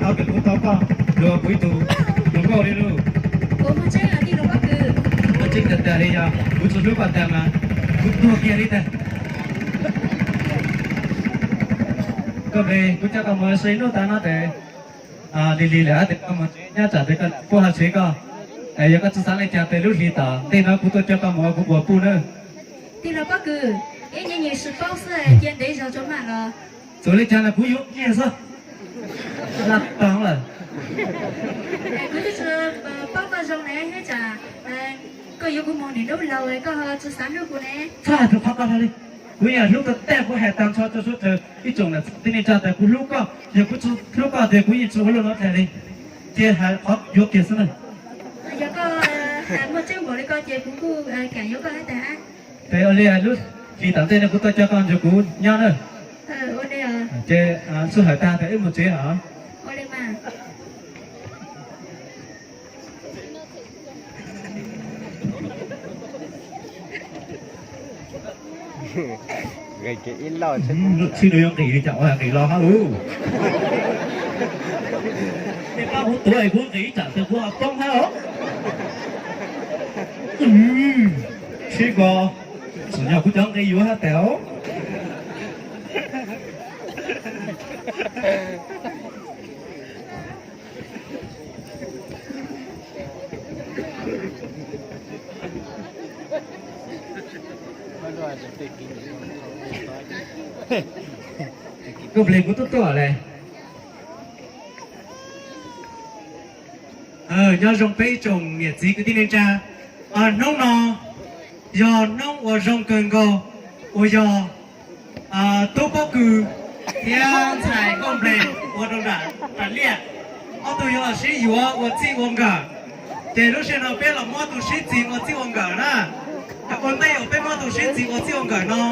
Tau kawm kuv tau koj, luag kuv ib tug hluas nkauj li lauj. Muaj tseeb tiag tiag li yog kuv tsis hlub koj tag mas kuv tuag kiag li tag. Koj npe, kuv coj koj mus saib hnub tas no tes lig lig lawm tes koj mus tsev nyob tsam tes koj pub hauv tsev koj. Yog koj tsis xav li cas tes lub hlis tom ntej no kuv tuaj coj koj mus ua kuv npua puj nawb. Tij laug pob kws, ib nyuag nyuam sib paub xwb cia ntev zog tso mam los. Txawm li cas los kuv yuav kiag xwb. Laj tag lawm. Kuv twb tsis paub koj zoo ne, ib tsam koj yuav kuv mus nim lub laug koj ho tsis xav hlub kuv ne. Txhob hais lus qhov ko li. Kuv yeej hlub koj tag, kuv hais tag nrho rau suav dlawg ib tsoom nam txiv tij neej tsa tas kuv hlub koj, yog kuv tsis hlub koj tes kuv yeej tsis ua luaj no tas li. Ces hais qhov yuav kiag xwb na. Yog koj muaj tseeb npaum li ko ces kuv kuj kam yuav koj thiab tas. Tes ua li lub hlis tom ntej no kuv tuaj coj koj nrog kuv nyob na. Ces sij hawm tag tes wb mus tsev os. Txij no yuav nqis li cas ua nqis los hab ub. Tej pab kuv tuav es kuv nqis ib tsam tes kuv ho poob hab os. Sib kos, txawm yog kuv cov nqi yuav hab tas os. Nkauj Npleg kuv tub tuaj lawm. Nyob zoo peb ib tsoom niam txiv kwv tij neej tsa. Hnub no yog hnub uas zoo kawg nkaus uas yog tub pob kws thiab ntxhais Nkauj Npleg ua rau nram liaj, ob tug yuav los sib yuav ua txij ua nkawm. Ces lub sij hawm no peb los muab tus sib txig ua txij ua nkawm na. Ua ntej uas peb muab tus sib txig ua txij ua nkawm no,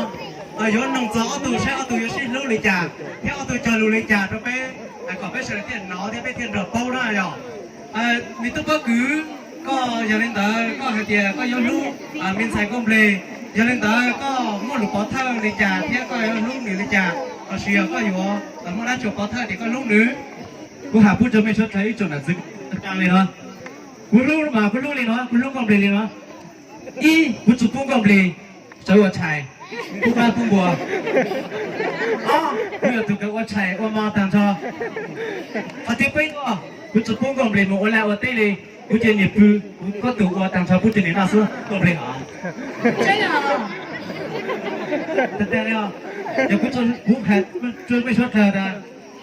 yuav noog txog ob tug saib ob tug yuav sib hlub li cas thiab ob tug cog lus li cas rau peb, kom peb sawv daws thiaj hnov thiab peb thiaj nrog paub na yog. Me tub pob kws, koj yog li ntawd koj hais tias koj yuav hlub me ntxhais Nkauj Npleg, yog li ntawd koj muaj lus pov thawj li cas thiab koj yuav hlub nws li cas, los sis yog koj yuav muaj dab tsi pov thawj tias koj hlub nws? Kuv has pub rau mej suav dlawg ib tsoom nam txiv li no, kuv hlub mas kuv hlub li no, kuv hlub Nkauj Npleg li no. Ib, kuv tsis pub Nkauj Npleg sawv ua tshais, pub qaib pub npua. Ob, kuv yog tus kawg ua tshais ua mov tag nrho. Qhov thib peb, kuv tsis pub Nkauj Npleg mus ua laj ua teb li, kuv cia niam pw, kuv kob tus ua tag nrho pub rau niam noj xwb Nkauj Npleg hov. Yog kuv, kuv hais rau mej suav dlawg tas,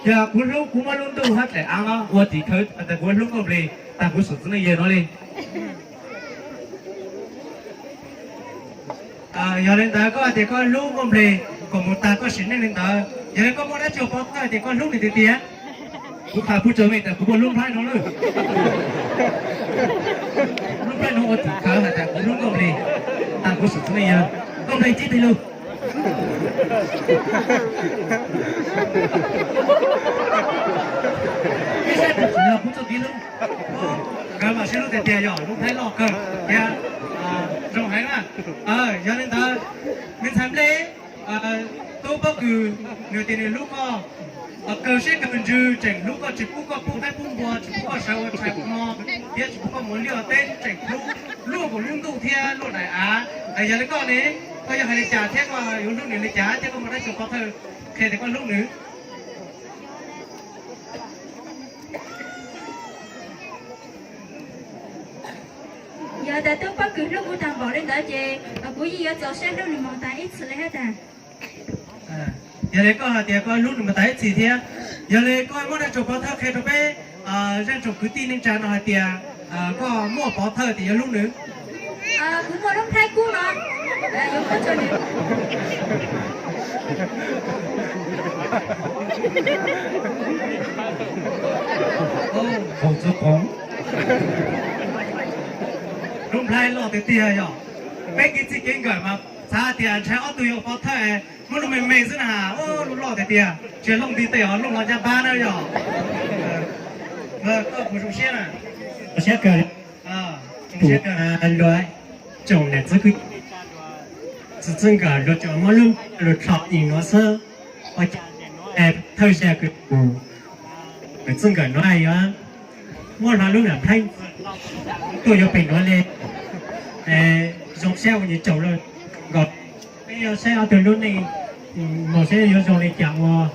yog kuv hlub kuv muab lub ntuj hab daim av no ua tim khawv tas kuv hlub Nkauj Npleg tag kuv sim txiv neej yawg no li. Yog li ntawd koj hais tias koj hlub Nkauj Npleg kom mus tag koj sim neej li ntawd, yog li koj muaj dab tsi pov thawj tias koj hlub nws tiag tiag? Kuv qha pub rau mej tas kuv muaj lub nplhaib no lawm. Lub nplhaib no ua tim khawv hais tas kuv hlub Nkauj Npleg tag kuv sim txiv neej yawg. Nkauj Npleg tib teg lug. Ib sab kuv txoj kev hlub, nkawd mas sib hlub tiag tiag yog lub nplhaib loj kawg thiab zoo heev na. Yog li ntawd, me ntxhais Nplej, tub pob kws, nws tias nws hlub koj kawg siab kawg ntsws, tseem hlub koj, tsis pub koj pub qaib pub npua, tsis pub koj sawv ua tshais ua hmo, thiab tsis pub koj mus liaj ua teb, tseem hlub luaj nkaus lub ntuj thiab luaj daim av. Yog li koj ne, koj yuav hais li cas thiab koj yuav hlub nws li cas thiab koj muaj dab tsi pov thawj qhia tias koj hlub nws? Yog tas tub pob kws hlub kuv tag npaum li ntawd ces kuv yeej yuav txaus siab hlub nws mus tas ib txhis li hab tas. Yog li koj hais tias koj hlub nws mus tas ib txhis thiab, yog li koj muaj dab tsi pov thawj qhia rau peb zej tsoom kwv tij neej tsa no hais tias koj muaj pov thawj tias yuav hlub nws? Kuv muaj lub nplhaib kub no, yuav muab rau nws. Lub nplhaib loj tiag tiag yog. Peb kev txij kev nkawm mas xav tias ntshai ob tug yuav pov thawj, muab lub me me xwb na, lub loj tiag tiag, tsis looj nti tes os, looj los ncaj npab na yog. Koj puas zoo siab na? Siab kawg. Luag tsoom niam txiv kwv tij txwv txwv nkawm luag tseem muab lub nplhaib luag rho ib no xwb, ua cas thawj zag kws tus Txij nkawm no yuav muab hlo lub nam pleeb tuaj yuav pem nuav le. Zoo saib ua nyias tsaug lawm nkaus. Peb yuav saib ob tug lub neej, mus saib yuav zoo le cas ua.